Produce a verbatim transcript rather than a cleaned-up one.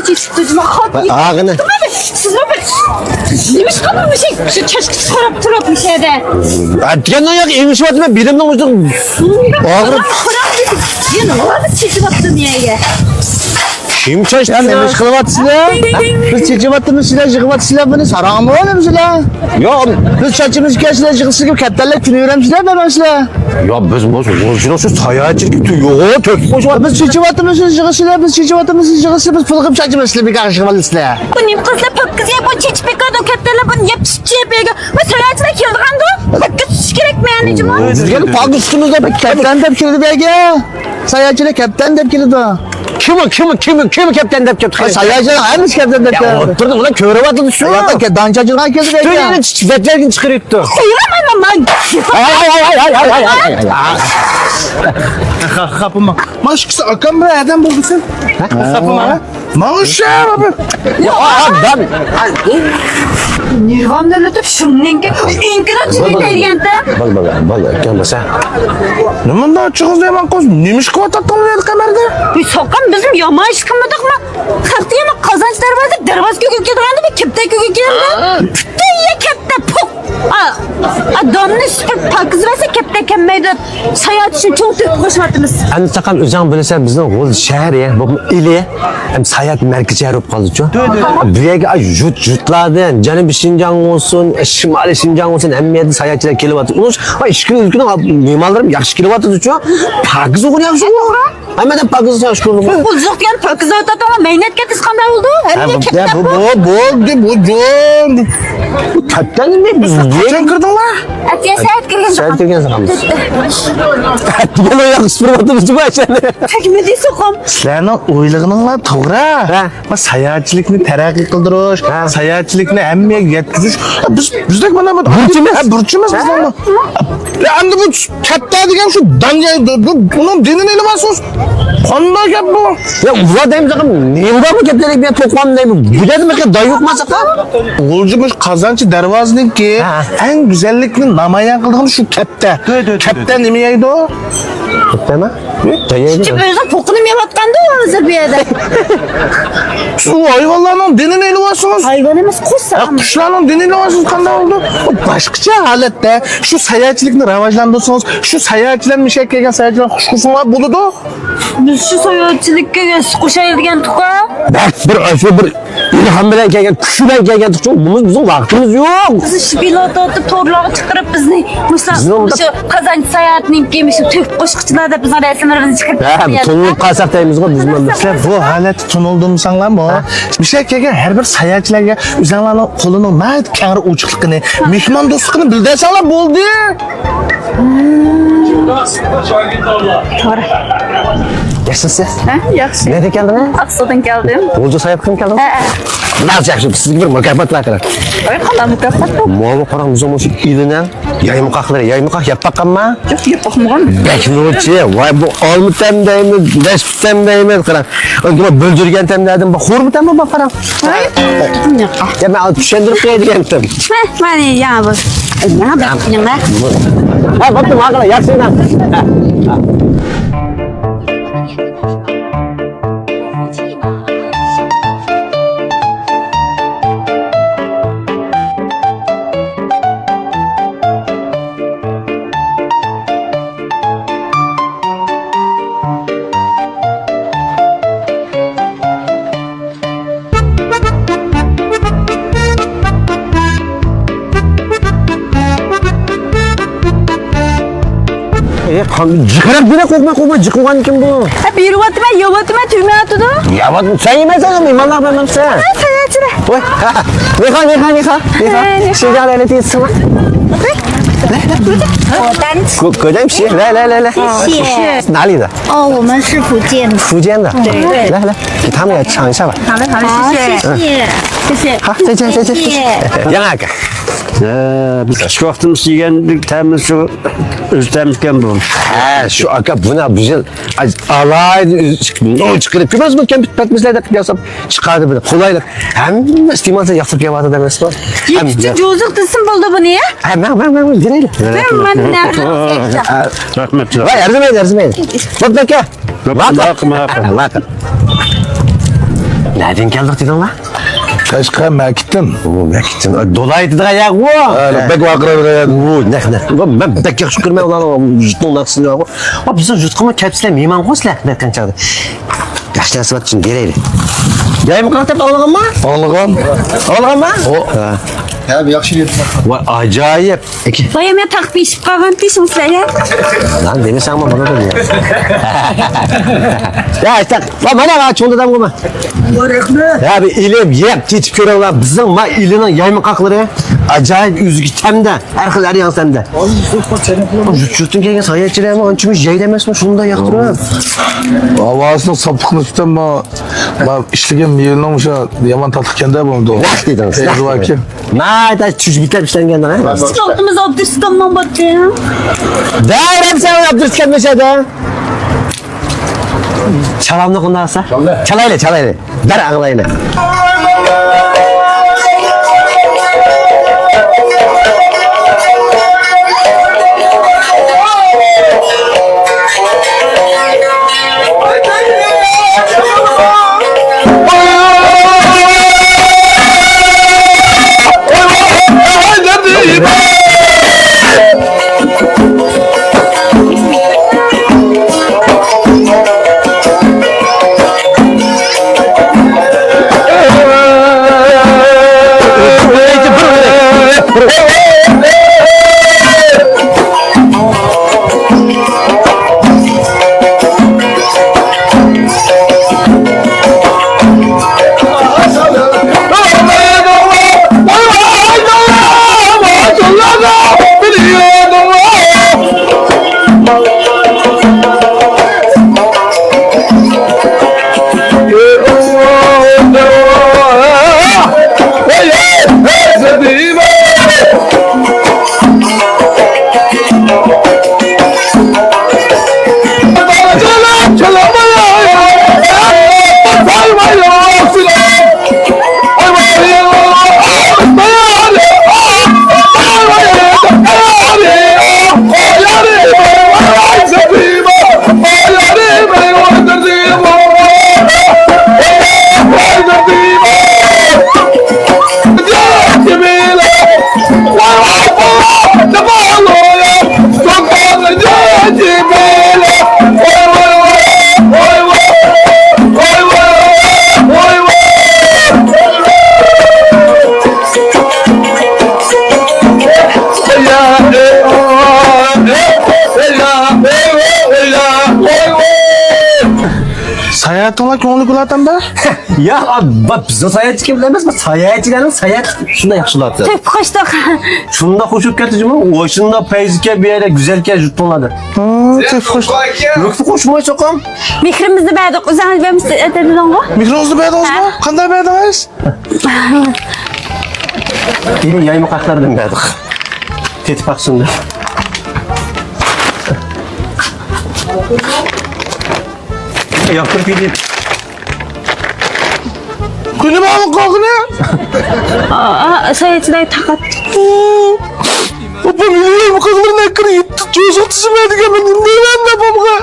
ئاغىنە. سىزمۇ بىر نېمە ئىشقا بۇ مۇشۇ، شۇ چاشقا سوراپ تۇرۇپ مۇشۇ يەردە؟ ئەتكەننىڭ ياق ئېڭىشىۋاتىمەن، بېلىمنىڭ ئۇزۇن ئاغرىپ. يەنە نېمە چېچىۋاتىدۇ يەرگە؟ كىم چاچتى؟ نېمە ئىش قىلىۋاتىسىلەر؟ بىز چېچىۋاتىمىز، سىلەر يىغىۋاتىسىلەر بۇنى، ساراڭمۇ نېمە سىلەر؟ ياق، بىز چاچىمىزكەن، سىلەر يىغىسىلەر، كەپتەرلەر كۈنىۋېرەمسىلەر، بەرمەمسىلەر؟ يا بىز بۇ غۇلجىنىڭ شۇ ساياھەتچىلىكى يوغان تۆھپە قوشۇۋاتىمىز. بىز چېچىۋاتىمىز، سىز يىغىسىلەر، بىز چېچىۋاتىمىز، سىز يىغىسىلەر، بىز پۇل قىلىپ چاچىمىزنى بىكار قىلىۋالىسىلەر. بۇ نېمە قىلسىلەر، پاكىز يەپ بۇ چېچىپ بىكاردىن كەپتەرلەر بۇنى يەپ پىشىپ يەپ يەرگە. بۇ ساياھەتچىلەر كېلىدىغاندۇ؟ پاكىز تۇتۇش كېرەكمۇ يەنى جۇمۇ؟ بىزگە پاكىز تۇتىمىز دەپ كەپتەر دەپ كېلىدۇ بەگە. ساياھەتچىلەر كەپتەر دەپ كېلىدۇ. كىم ئۇ، كىم ئۇ، كىم ئۇ، كىم كەپتەن دەپ كەپتۇ؟ ئاي، ساياھەتچىلەر ھەممىسى كەپتەن دەپ يا، كەپتۇ. ئولتۇردۇم، ئۇلار كۆرۈۋاتىدۇ شۇ. يا، دان چاچىدىغان كەلدى بەگە. بەتلەرگىنى چىقىرىپتۇ. قويۇۋەرمەيمەن مەن. ھاي، ھاي، ھاي. خاپىما. مانا شۇ كىشى ئاكام بىلەن ئادەم بولدى سەن. خاپىما. مانا شۇ. يا، ئادەم. نېرۋامنى ئۆتۈپ شۇنىڭكى ئىنكىلاب چىقىپ كەلگەندە. بال، بال، بال، ئۆتكەن بولسا. نېمە مۇنداق چىقىز دەيمەن قىز؟ نېمە ئىش قىلىۋاتاتتىڭ بۇ يەردە قەمەردە؟ بۇ سوققان بىزمۇ يامان ئىش قىلمىدۇقمۇ؟ خەق دېگەن قازانچ دەرۋازا، دەرۋازا كۆكۈپ كېتىدىغاندا بىر كەپتە كۆكۈپ كېلىدۇ. پۈتۈن يەر كەپتە، پوق. ئا، ئا، داننى سۈپۈرۈپ پاكىز بەرسە كەپتە كەلمەيدۇ. ساياھەت ئۈچۈن چوڭ تۆھپە قوشۇۋاتىمىز. ئەمدى ساقام ئۆزۈڭ بىلىسەن، بىزنىڭ غۇلجا شەھىرى، بۇ ئىلى، ھەم ساياھەت مەركىزى شەھەر بولۇپ قالدىچۇ. بۇ يەرگە، ئاي، يۇرت، يۇرتلاردىن، جەنۇبىي شىنجاڭ بولسۇن، شىمالىي شىنجاڭ بولسۇن، ھەممە يەردىن ساياھەتچىلەر كېلىۋاتىدۇ. ئۇنىڭ، ئاي، ئىككى كۈن، ئۈچ كۈن مېھمانلىرىم ياخشى كېلىۋاتىدۇچۇ. پاكىز ئوغۇن ياخشى. ھەممىدىن پاكىز ياخشى كۆرۈنىدۇ. بۇ قۇلچىلىق دېگەن پاكىز ئۆتەتتىڭلار، مەينەت كەتسە قانداق بولىدۇ؟ ھەممە كەپتە بۇ. بۇ، بولدى، بۇ جان. بۇ كەپتە نېمە؟ بىز قاچان كىردىڭلار؟ ئەتىگەن سەھەر كىرگەن سەھەر كىرگەن ساقام. ئەتىگەن ئوياق سۈپۈرۈۋاتىمىز جۇما ئىشلەرنى. تەگمىدى سوقۇم. سىلەرنىڭ ئويلىغىنىڭلار توغرا. ھە. ما ساياھەتچىلىكنى تەرەققىي قىلدۇرۇش، ھە، ساياھەتچىلىكنى ھەممىگە يەتكۈزۈش. بىزدەك مانا بۇ بۇرچىمىز. ھە، بۇرچىمىز بىزنىڭ بۇ. يا ئەمدى بۇ كەپتە دېگەن شۇ دان، بۇنىڭ دېنىنى ئېلىۋالسىڭىز. قانداق گەپ بۇ؟ يا ئۇلار دەيمىز ئاقا، نېمە بار بۇ كەپتە دەپ، مەن توقۇم دەيمەن. بۇ دەردىمىز دان يوق ماساقا. غۇلجا مۇشۇ قازانچى دەرۋازىنىڭكى، ھە، ئەڭ گۈزەللىكنى نامايان قىلىدىغىنى شۇ كەپتە. كەپتە نېمە يەيدۇ؟ كەپتەمە؟ كەپتەمە؟ ئۆزىنىڭ پوقىنى يەۋاتقاندۇ ھازىر بۇ يەردە. سىز ھايۋانلارنىڭ دېنىنى ئېلىۋالسىڭىز. ھايۋان ئەمەس، قۇش. ھە، قۇشلارنىڭ دېنىنى ئېلىۋالسىڭىز قانداق بولىدۇ؟ بۇ باشقىچە ھالەتتە شۇ ساياھەتچىلىكنى راۋاجلاندۇرسىڭىز، شۇ ساياھەتچىلەر، مۇشۇ يەرگە كەلگەن ساياھەتچىلەرنى خۇش قىلسىڭلار بولىدۇ. بىز شۇ ساياھەتچىلىككە يەسلىك قوشايلى دېگەنتۇققۇ. بەك بىر ئاشۇ بىر ئىلھام بىلەن كەلگەن، كۈچ بىلەن كەلگەنتۇقچۇ، بۇ بىزنىڭ ۋاقتىمىز يوق. بىز شۇ پىلوت ئاتىپ تورلارغا چىقىرىپ بىزنى مۇشۇلار، بىزنىڭ مۇشۇ قازانچى ساياھەتنىڭكى مۇشۇ تۆھپە قوشقۇچىلار دەپ بىزنىڭ رەسىملىرىمىزنى چىقىرىپ ھە، تونۇلۇپ قالساق دەيمىزغۇ بىزمۇ. سىلەر بۇ ھالەتتە تونۇلدىمىساڭلارمۇ، ھە، مۇشۇ يەرگە كەلگەن ھەر بىر ساياھەتچىلەرگە ئۆزۈڭلارنىڭ قولىنىڭ ناھايىتى كەڭرى ئوچۇقلۇقىنى، مېھماندوستلۇقىنى بىلدۈرسەڭلار بولدى. توغرا. ياخشىمۇسىز؟ ھە، ياخشى. نەدىن كەلدىڭىز؟ ئاقسۇدىن كەلدىم. غۇلجا ساياھەت قىلىپ كەلدىڭىز؟ ھە، ھە. ناھايىتى ياخشى. سىزگە بىر مۇكاپات بار قاراڭ. ۋاي، قانداق مۇكاپات بۇ؟ ماۋۇ قاراڭ، بىزنىڭ مۇشۇ ئىلىنىڭ يايمىقاقلىرى. يايمىقاق يەپ باققانما؟ ياق، يەپ باقمىغان. بەك نوچى. ۋاي، بۇ ئالما تەم دەيمىز، نەشپۈت تەم دەيمىز. قاراڭ. ئۆزگە بۇ بۆلجۈرگەن تەم دەيدۇ، بۇ خورما تەم بۇ، قاراڭ. ھاي. يا، مەن چۈشەندۈرۈپ قوياي دېگەنتىم. ھە، مانا ياڭا بۇ. ياڭا بەك ياڭا. ھە، بوپتۇ، ماقۇل، ياخشى. ئى، قان-، جىقراپ دېمە، قورقما، قورقما، جىق بولغاندىكىن بۇ. ھە، بېرىۋاتىمەن، يەۋاتىمەن، تۈگمەيۋاتىدۇ. يەۋات-، سەن يېمەيسەن، مېھمانلار بىلەن مەن سەن. ھە، ساياھەتچىلەر. ۋاي، ھە، ھە. نىخا، نىخا، نىخا، نىخا. ھە، نىخا. شىنجاڭ دۆلىتى يېتىشىڭلار. گو-، گودەم شى. لا، لا، لا، لا. 谢谢。 哪里的？ 哦，我们是福建的。 福建的。对。 来，来，给他们也尝一下吧。 好嘞，好嘞， 好， 谢谢。 谢谢。 谢谢。 好，再见，再见。 谢谢。 ياڭ ئاكا. ھە، بىز كىچىك ۋاقتىمىزدا يېگەن تەمى شۇ، ئۆز تەمى ئىكەن بۇ. ھە، شۇ ئاكا، بۇنى بىز ئالايدى، چىقىرىپ، كۆرمەيسىزمۇ، كەمپۈت پەتمىسىلەردە قىلىپ ياساپ چىقاردى بىر قولايلىق. ھەممە ئىستېمالچى ياقتۇرۇپ يەۋاتىدۇ ئەمەسمۇ؟ يېپىچى جوزۇق دېسىم بولدى بۇنى. ھە، ماڭ، ماڭ، ماڭ، بېرەيلى. مەن، مەن، مەن. رەھمەت. ۋاي، ئەرزىمەيدۇ، ئەرزىمەيدۇ. بوپتۇ ئاكا. ماقۇل، ماقۇل. ماقۇل. نەدىن كەلدۇق دېدىڭلار؟ قەشقەر مەكىتتىن. ئۇ مەكىتتىن. دولايدىغان يەر ئۇ. ھە، بەك ۋارقىرايدىغان يەر. ئۇ نەق نەق. مەن بەك ياخشى كۆرىمەن ئۇلارنىڭ يۇرتنىڭ ناخشىسىنى. ئا، بىزنىڭ يۇرتقىمۇ كەپسىلەر مېھمان قويسىلەر نەتكەن چاغدا. ياخشى نەرسە بار شۇنى بېرەيلى. يايمۇ قاقتەپ ئاڭلىغانما؟ ئاڭلىغان. ئاڭلىغانما؟ ئو. ھە. ھە، بۇ ياخشى گەپ. ۋاي، ئاجايىپ. بايام يا تاقىپ ئىشىپ قالغان تېشىڭ سىلەر يا. لان دېمىسەڭمۇ بولىدۇ يا. يا، ئىشتە. ۋاي، مانا، ۋاي، چوڭ دادام بۇ. رەھمەت. يا، بىر ئېلىپ، يەپ، تېتىپ كۆرۈڭلار. بىزنىڭ ما ئىلىنىڭ يايمىقاقلىرى ئاجايىپ ئۆزگىچە تەمدە. ھەر خىل، ھەر ياڭ تەمدە. يۇرت، يۇرتتىن كەلگەن ساياھەتچىلەرمۇ ئانچە مۇشۇ يەيدۇ ئەمەسمۇ، شۇنداق ياقتۇرۇپ. ھاۋاسىنىڭ ساپلىقىنى تۇتۇپ، ما، ما ئىشلىگەن مېۋىنىڭ مۇشۇ يامان تاتلىق ئىكەن-دە بۇنىڭ. ۋاھ دېدىڭىز، ۋاھ دېدىڭىز. ناھايىتى تۈجۈپلەپ ئىشلەنگەن، ھە؟ ئالدىمىز ئابدۇرۇسۇلتان مامباتتى. دەۋرەمسەن ئابدۇرۇسۇلتان مەشەدە. چالامنى قۇنداقسا؟ چالايلى، چالايلى. بەر ئاڭلايلى. ساياھەتىڭلار كۆڭۈللۈك بولاتامدا؟ يا، بىز ساياھەتچى ئىكەن ئەمەس، بىز ساياھەتچىلەرنىڭ ساياھەتى شۇنداق ياخشى بولاتتى. تۆھپە قوشتۇق. شۇنداق خوش بولۇپ كەتتى جۇمۇ. ۋاي، شۇنداق پەيزىكەن بۇ يەردە، گۈزەلكەن يۇرتۇڭلاردا. ھە، تۆھپە قوشتۇق. يوق، قوشماي چوقۇم. مېھرىمىزنى بەردۇق، ئۆزىڭىز بەرمىسىز دېدىڭغۇ. مېھرىڭىزنى بەردىڭىزمۇ؟ ھە. قانداق بەردىڭىز؟ يەنە يايمىقاقلاردىن بەردۇق. تېتىپ باقسۇن دەپ. ياقتۇرۇپ يېدىم. كۈنى ماڭا قالغىنى. ساياھەتچىلەر تاقات. ئاپام يايمىقاقلىرىنى ئەكىرىپ يېتتى، چۆزۈك تىزىمەن دېگەن، مەن نېمە دەيمەن ئاپامغا؟